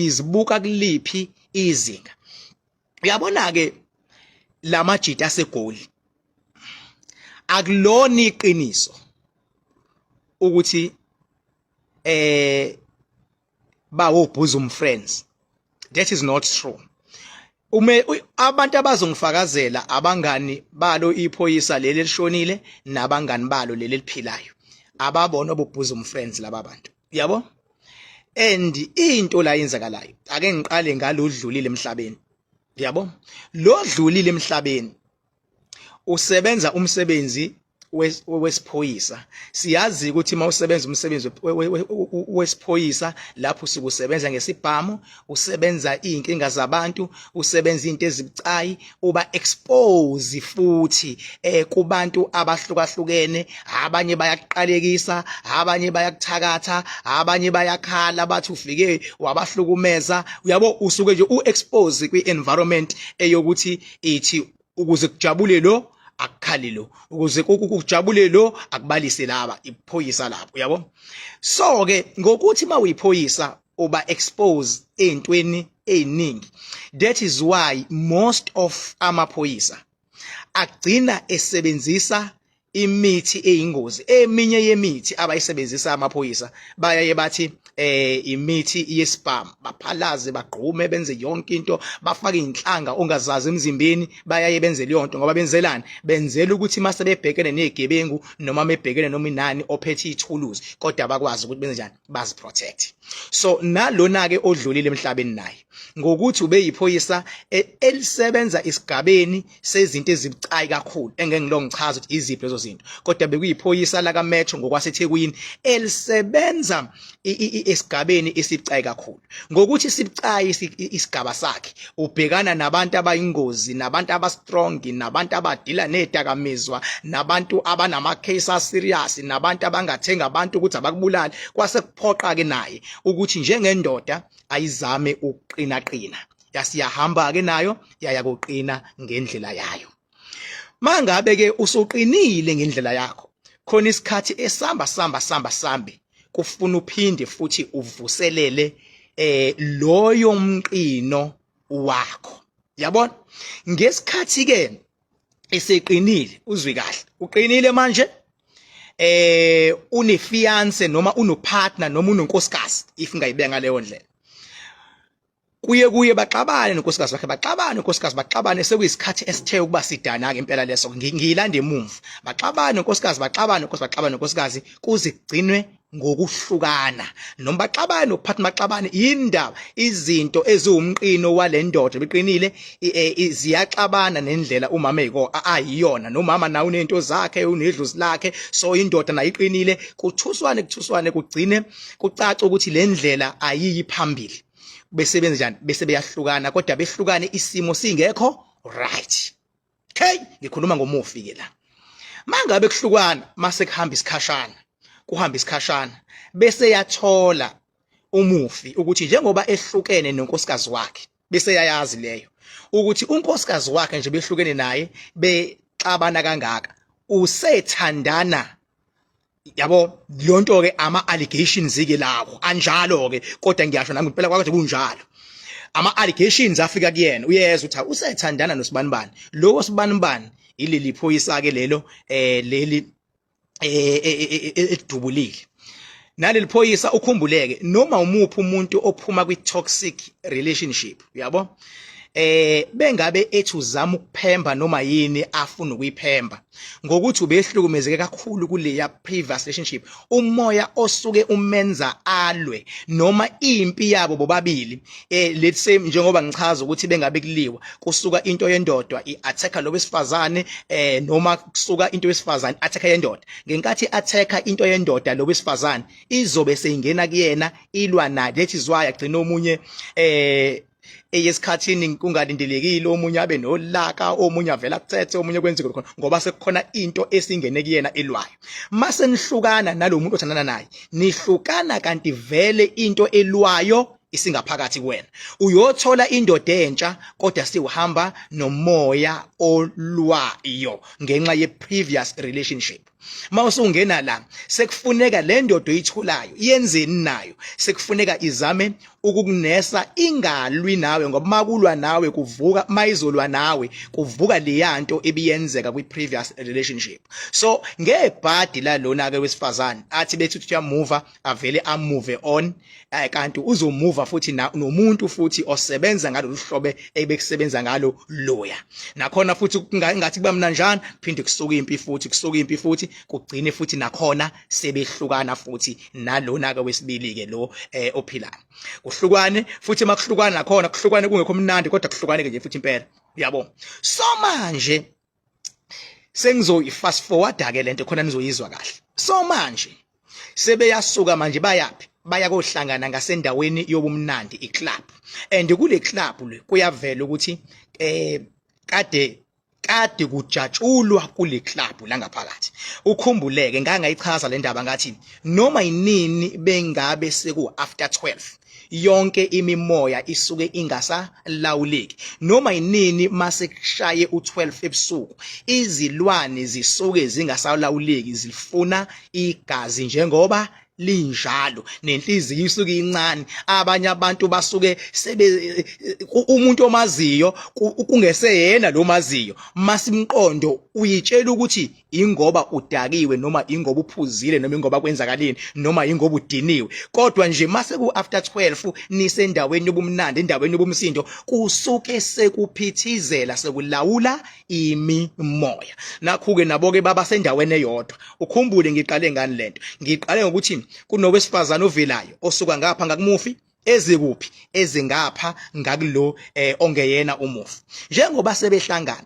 Ngizibuka kuliphi izinga? Uyabona ke, lamajita aseGoli, akulona iqiniso ukuthi bawo bosom friends. That is not true. Ume abantu abazongifakazela, abangani balo iphoyisa leli elishonile nabangani balo leli eliphilayo, ababona obo bosom friends laba bantu, yabo. And into la yenzakalayo, ake ngiqale ngalodlulile emhlabeni, yabo. Lo dlulile emhlabeni usebenza umsebenzi wesiphoyisa. Siyazi ukuthi uma usebenza umsebenzi wesiphoyisa, lapho usuke usebenza ngesibhamu, usebenza izinkinga zabantu, usebenza izinto ezibucayi, uba expose futhi kubantu abahlukahlukene. Abanye bayakuqalekisa, abanye bayakuthakatha, abanye bayakhala bathi ufike wabahlukumeza, uyabo. Usuke nje u-expose kwi-environment eyokuthi ithi ukuze kujabule lo, akukhali lo, ukuze kujabule lo, akubalise laba, iphoyisa lapho, uyabo. So ke ngokuthi mawuyiphoyisa uba expose ezintweni eziningi. That is why most of amaphoyisa agcina esebenzisa imithi eyingozi. Eminye yemithi abayisebenzisa amaphoyisa, bayaye bathi imithi yesibhamu, baphalaze, bagqume, benze yonke into, bafake inhlanga ongazazi emzimbeni. Bayaye benze leyo nto ngoba benzelani? Benzela ukuthi mase bebhekene nezigebengu noma bebhekene noma inani ophethe ithuluzi, kodwa bakwazi ukuthi benze njani, baziprotect. So nalona ke odlulile emhlabeni naye, ngokuthi ubeyiphoyisa elisebenza isigabeni sezinto ezibucayi kakhulu, engeke ngilo ngichaza ukuthi iziphi lezo zinto, kodwa bekuyiphoyisa la kaMetro ngokwaseThekwini elisebenza esigabeni esibucayi kakhulu. Ngokuthi sibucayi isigaba sakhe, ubhekana nabantu abayingozi, nabantu abastrong, nabantu abadila nedakamizwa, nabantu abanama case aserious, nabantu abangathenga abantu ukuthi abakubulale. Kwase kuphoqa ke naye ukuthi njengendoda ayizame ukuqina qina. Yasiyahamba ke nayo, yaya kuqina ngendlela yayo. Mangabe ke usuqinile ngendlela yakho, khona isikhathi esamba samba samba sambe kufuna uphinde futhi uvuselele loyo mqino wakho, yabona. Ngesikhathi ke eseqinile, uzwi kahle, uqinile manje, une-fiance noma unopartner noma unonkosikazi, if ngayibeka ngaleyo ndlela, kuye baxabane nonkosikazi wakhe, baxabane nonkosikazi, baxabane. Sekuyisikhathi esithe ukuba sidana ke impela leso, ngiyilanda emuva. Baxabane nonkosikazi, baxabane nonkosikazi, baxabane nonkosikazi, kuze kugcinwe ngokuhlukana, noma baxabane nophathi, baxabane indaba. Izinto eziwumqino walendoda beqinile ziyaxabana nendlela umama eyiko ayiyona, nomama nawe unento zakhe, unedlozi lakhe. So indoda nayo iqinile, kuthuswane, kuthuswane, kugcine kucaca ukuthi le ndlela ayiyi phambili. Bese benze njani? Bese beyahlukana, kodwa behlukane isimo singekho right. Okay, ngikhuluma ngomufi ke la. Mangabe kuhlukana, mase kuhamba isikhashana, kuhamba isikhashana, bese yathola umufi ukuthi njengoba ehlukene nonkosikazi wakhe, bese yayazi leyo ukuthi unkosikazi wakhe nje behlukene naye, bexabana kangaka, usethandana, yabo. Lonto ke ama allegations ke lawo anjalo ke, kodwa ngiyasho nami impela kwakade kunjalo. Ama allegations afika kuyena, uyezwa ukuthi usethandana nosibanibani. Lowo sibanibani ileli phoyisa ke lelo, leli edubulile naleli phoyisa. Ukhumbuleke, noma umuphi umuntu ophuma kwi toxic relationship, uyabo, bengabe ethi uzama ukuphemba noma yini afuna ukuyiphemba, ngokuthi ubehlukumezeke kakhulu kuleya previous relationship, umoya osuke umenza alwe noma impi yabo bobabili, let's say njengoba ngichaza ukuthi bengabe kuliwa, kusuka into yendoda i-attacker lo wesifazane, noma kusuka into wesifazane attacker yendoda. Ngenkathi attacker into yendoda lo wesifazane, izobe seyingena kuyena, ilwa naye. That is why agcina omunye eyesikhathini kungalindelekile, omunye abe nolaka, omunye avela kuthethe, omunye kwenzeke khona, ngoba sekukhona into esingene kuyena elwayo. Mase nihlukana nalomuntu othandana naye, nihlukana kanti vele into elwayo isingaphakathi kuwena. Uyothola indoda entsha, kodwa siwuhamba nomoya olwayo ngenxa ye previous relationship. Mawusungena la, sekufuneka le ndoda oyitholayo yenzeni nayo? Sekufuneka izame ukukunesa, ingalwi nawe, ngoba makulwa nawe kuvuka, mayizolwa nawe kuvuka leyanto ebiyenzeka kwi previous relationship. So ngebhadi lalona ke wesifazane athi bethi uthi uyamuva, avele amove on, kanti uzomuva futhi nomuntu futhi osebenza ngalolu hlobo ebekusebenza ngalo loya. Nakhona futhi ngathi kuba mnanjana, phinde kusuka impi futhi, kusuka impi futhi, kugcine futhi nakhona sebehlukana futhi nalona ke wesibili ke lo ophilayo. Kuhlukane futhi, makuhlukana nakhona kuhlukane kungekho mnandi, kodwa kuhlukane ke nje futhi impela, yabo. So manje sengizoyi fast forward ke lento khona nizoyizwa kahle. So manje sebeyasuka manje, bayaphi? Baya kohlangana ngasendaweni yobumnandi, iclub. And kule club le kuyavela ukuthi kade kade kujatshulwa kule club la ngaphakathi. Ukhumbuleke ngangayichaza le ndaba, ngathi noma yinini bengabe seku after 12, yonke imimoya isuke ingasalawuleki. Noma yinini mase kushaye u12 ebusuku, izilwane zisuke zingasalawuleki, zifuna igazi njengoba linjalo, nenhliziyo isuke incane. Abanye abantu basuke sebe umuntu omaziyo kungeseyena lo maziyo, masimqondo uyitshela ukuthi ingoba udakiwe, noma ingoba uphuzile, noma ingoba kwenzakalini, noma ingoba udiniwe. Kodwa nje mase ku after 12, nisendaweni yobumnandi, endaweni yobumsindo, kusuke sekuphithizela, sekulawula imimoya. Nakhu-ke nabo-ke baba sendaweni eyodwa. Ukhumbule ngiqale ngani lento? Ngiqale ngokuthi kunowesifazane ovelayo osuka ngapha ngakumufi, ezikuphi? Ezingapha ngakulo ongeyena umufi. Njengoba sebehlangana,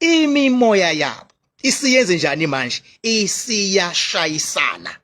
imimoya yabo isiyenze njani manje? Isiyashayisana,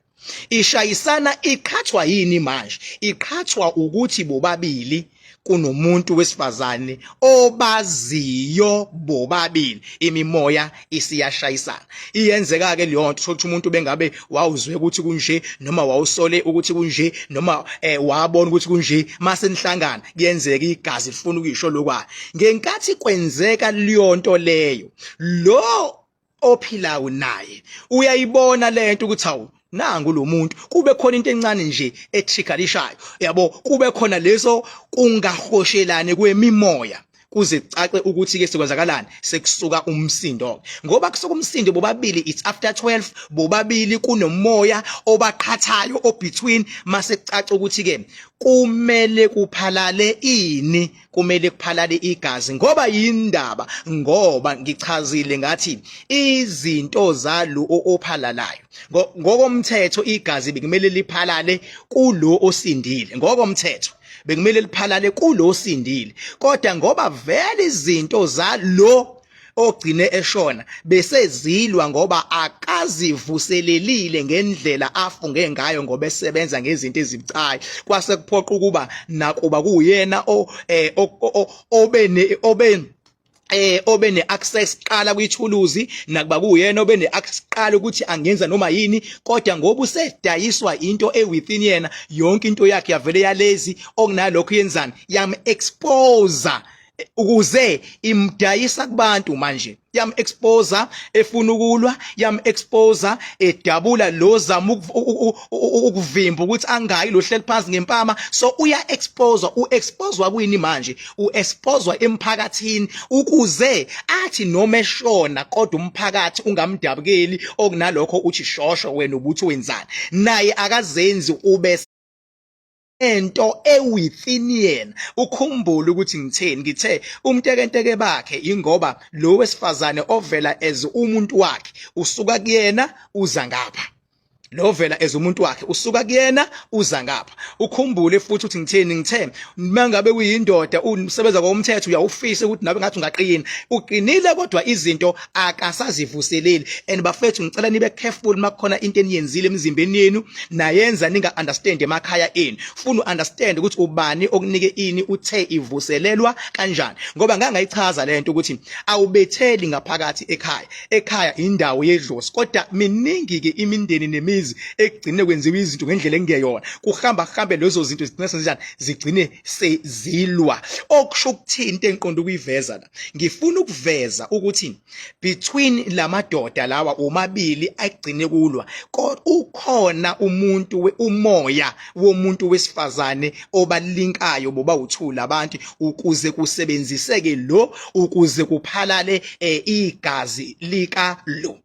ishayisana. Iqhathwa yini manje? Iqhathwa ukuthi bobabili kunomuntu wesifazane obaziyo bobabili. Imimoya isiyashayisana. Iyenzeka ke leyo nto, ukuthi umuntu bengabe wawuzwe ukuthi kunje, noma wawusole ukuthi kunje, noma wabona ukuthi kunje, mase nihlangana kuyenzeka igazi lifuna ukuyisho lokwa. Ngenkathi kwenzeka leyo nto leyo, lo ophilayo naye uyayibona lento ukuthi hawu, nangu lo muntu. Kube khona into encane nje etriggerishayo, yabo, kube khona leso kungahoshelani kwemimoya, kuze kucace ukuthi ke sekwenzakalani. Sekusuka umsindo, ngoba kusuka umsindo bobabili, it's after 12, bobabili kunomoya obaqhathayo o between. Mase kucaca ukuthi ke kumele kuphalale ini? Kumele kuphalale igazi. Ngoba yindaba? Ngoba ngichazile ngathi izinto zalo ophalalayo, ngokomthetho igazi bekumele liphalale kulo osindile, ngokomthetho bekumele liphalale kulo osindile, kodwa ngoba vele izinto zalo ogcine eshona bese zilwa, ngoba akazivuselelile ngendlela afunge ngayo, ngoba esebenza ngezinto ezibucayi, kwase kuphoqa ukuba nakuba kuyena o eh obe obe obe ne-access qala kwithuluzi, nakuba kuyena obe ne-access qala ukuthi angenza noma yini, kodwa ngoba usedayiswa into e-within yena, yonke into yakhe yavele yalezi okunalokho yenzani, yam expose ukuze imdayisa kubantu. Manje yam expose efuna ukulwa, yam expose edabula lo zama ukuvimba ukuthi angayi lo hleli phansi ngempama. So uya expose, u-exposewa kuyini manje? U-exposewa emphakathini ukuze athi noma eshona kodwa umphakathi ungamdabukeli, okunalokho uthi shosho wena ubuthi wenzani, naye akazenzi, ube ento ewithin yena. Ukhumbule ukuthi ngitheni? Ngithe umtekenteke bakhe ingoba lo wesifazane ovela as umuntu wakhe usuka kuyena uza ngapha, lo vela as umuntu wakhe usuka kuyena uza ngapha. Ukhumbule futhi ukuthi ngitheni? Ngithe mangabe uyindoda usebenza ngokomthetho, uyawufisa ukuthi nawe ngathi ungaqina, uqinile, kodwa izinto akasazivuseleli. And bafethu, ngicela nibe careful makukhona into eniyenzile emzimbeni yenu, nayenza ninga understand emakhaya enu. Funa understand ukuthi ubani okunike ini, uthe ivuselelwa kanjani, ngoba ngangayichaza lento ukuthi awubetheli ngaphakathi ekhaya. Ekhaya indawo yedlozi, kodwa miningi ke imindeni nemizi. imizi, ekugcine kwenziwa izinto ngendlela ekungeyona. Kuhamba kuhambe, lezo zinto zigcine senjani? Zigcine sezilwa. Okusho ukuthini into engiqonda ukuyiveza la? Ngifuna ukuveza ukuthi between lamadoda lawa omabili agcine kulwa, ukhona umuntu, umoya womuntu wesifazane obalinkayo bobawu-two labantu ukuze kusebenziseke lo, ukuze kuphalale igazi lika lo.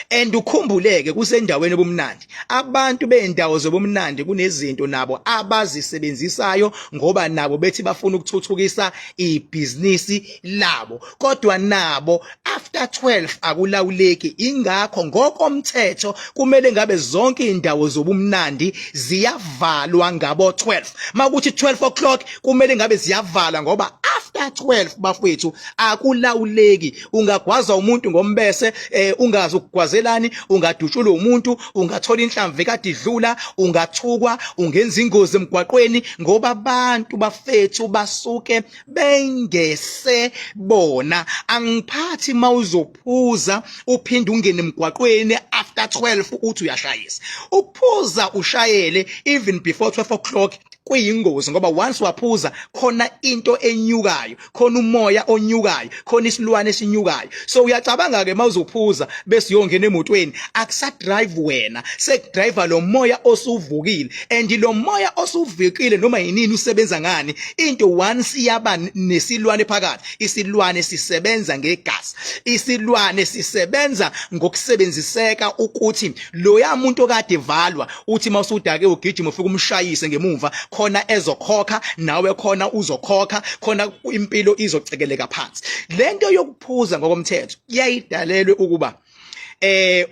And ukhumbuleke, kusendaweni obumnandi, abantu bendawo zobumnandi kunezinto nabo abazisebenzisayo, ngoba nabo bethi bafuna ukuthuthukisa ibhizinisi labo, kodwa nabo after 12 akulawuleki. Ingakho ngokomthetho kumele ngabe zonke indawo zobumnandi ziyavalwa ngabo 12. Makuthi 12 o'clock, kumele ngabe ziyavalwa, ngoba after 12, bafowethu, akulawuleki. Ungagwaza umuntu ngombese, ungazi ukugwazelani, ungadutshulwa umuntu, ungathola inhlamvu ekade idlula, ungathukwa, ungenza ingozi emgwaqweni, ngoba abantu, bafethu, basuke bengese bona. Angiphathi mawuzophuza uphinde ungene emgwaqweni after 12 uthi uyashayisa. Ukuphuza ushayele even before 12 o'clock kuyingozi, ngoba once waphuza, khona into enyukayo, khona umoya onyukayo, khona isilwane esinyukayo. So uyacabanga ke, mawuzophuza bese uyongena emotweni, akusa drive wena, sekudrive lo moya osuvukile. And lo moya osuvukile, noma yinini usebenza ngani into, once yaba nesilwane phakathi, isilwane sisebenza ngegazi, isilwane sisebenza ngokusebenziseka, ukuthi loya muntu okade valwa, uthi mawusudake ugijima ufika umshayise ngemuva, khona ezokhokha nawe, khona uzokhokha, khona impilo izocekeleka phansi. Lento yokuphuza ngokomthetho yayidalelwe ukuba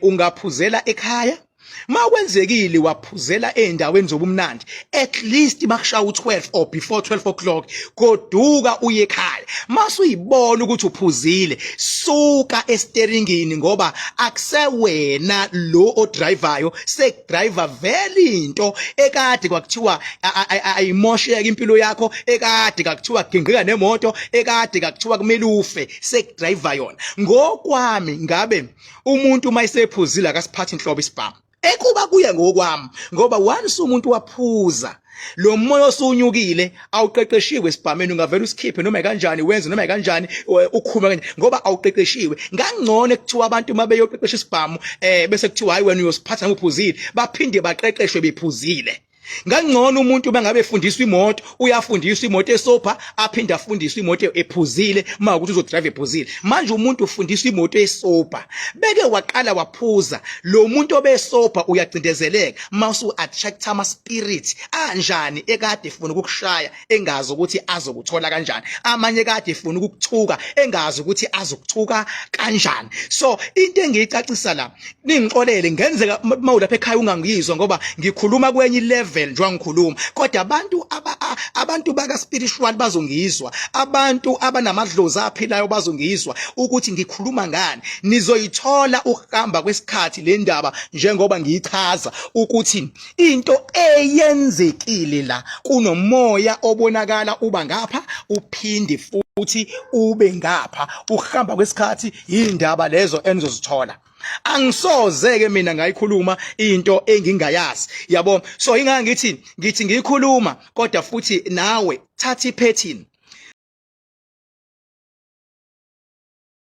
ungaphuzela ekhaya. Makwenzekile waphuzela ezindaweni zobumnandi, at least bakushaya u12 or before 12 o'clock, goduka uye ekhaya. Masuyibona ukuthi uphuzile, suka esteringini, ngoba akusewena lo odrivayo, sekudriver vele into ekade kwakuthiwa ayimosheke impilo yakho, ekade kwakuthiwa gingqika nemoto, ekade kwakuthiwa kumele ufe, sekudriver yona. Ngokwami, ngabe umuntu uma esephuzile akasiphathi inhlobo isibhamu, ekuba kuye ngokwami, ngoba once umuntu waphuza, lo moya osunyukile awuqeqeshiwe esibhameni, ungavela usikhiphe noma kanjani, wenze noma kanjani, ukhulume kanje, ngoba awuqeqeshiwe. Ngangcono kuthiwa abantu uma beyoqeqesha isibhamu, bese kuthiwa, "Hayi, wena uyosiphatha ngophuzile," baphinde baqeqeshwe bephuzile. Ngangcono umuntu bangabe efundiswa imoto, uyafundiswa imoto esober, aphinde afundiswe imoto ephuzile, uma ukuthi uzodrive ephuzile. Manje umuntu ufundiswa imoto esober, beke waqala waphuza, lo muntu obesober uyacindezeleka, mawusu attract ama spirit anjani ekade efuna ukukushaya, engazi ukuthi azokuthola kanjani, amanye kade efuna ukukuthuka, engazi ukuthi azokuthuka kanjani. So into engiyicacisa la, ningixolele, ngenzeka mawulapha ekhaya ungangizwa, ngoba ngikhuluma kwenye level njengoba ngikhuluma, kodwa abantu baka spiritual bazongizwa, abantu abanamadlozi aphilayo bazongizwa ukuthi ngikhuluma ngani. Nizoyithola ukuhamba kwesikhathi le ndaba, njengoba ngiyichaza ukuthi into eyenzekile la, kunomoya obonakala uba ngapha, uphinde futhi ube ngapha. Ukuhamba kwesikhathi, indaba lezo enizozithola. Angisoze ke mina ngayikhuluma into engingayazi, yabo. So ingaka ngithi ngiyikhuluma, kodwa futhi nawe thatha iphethini.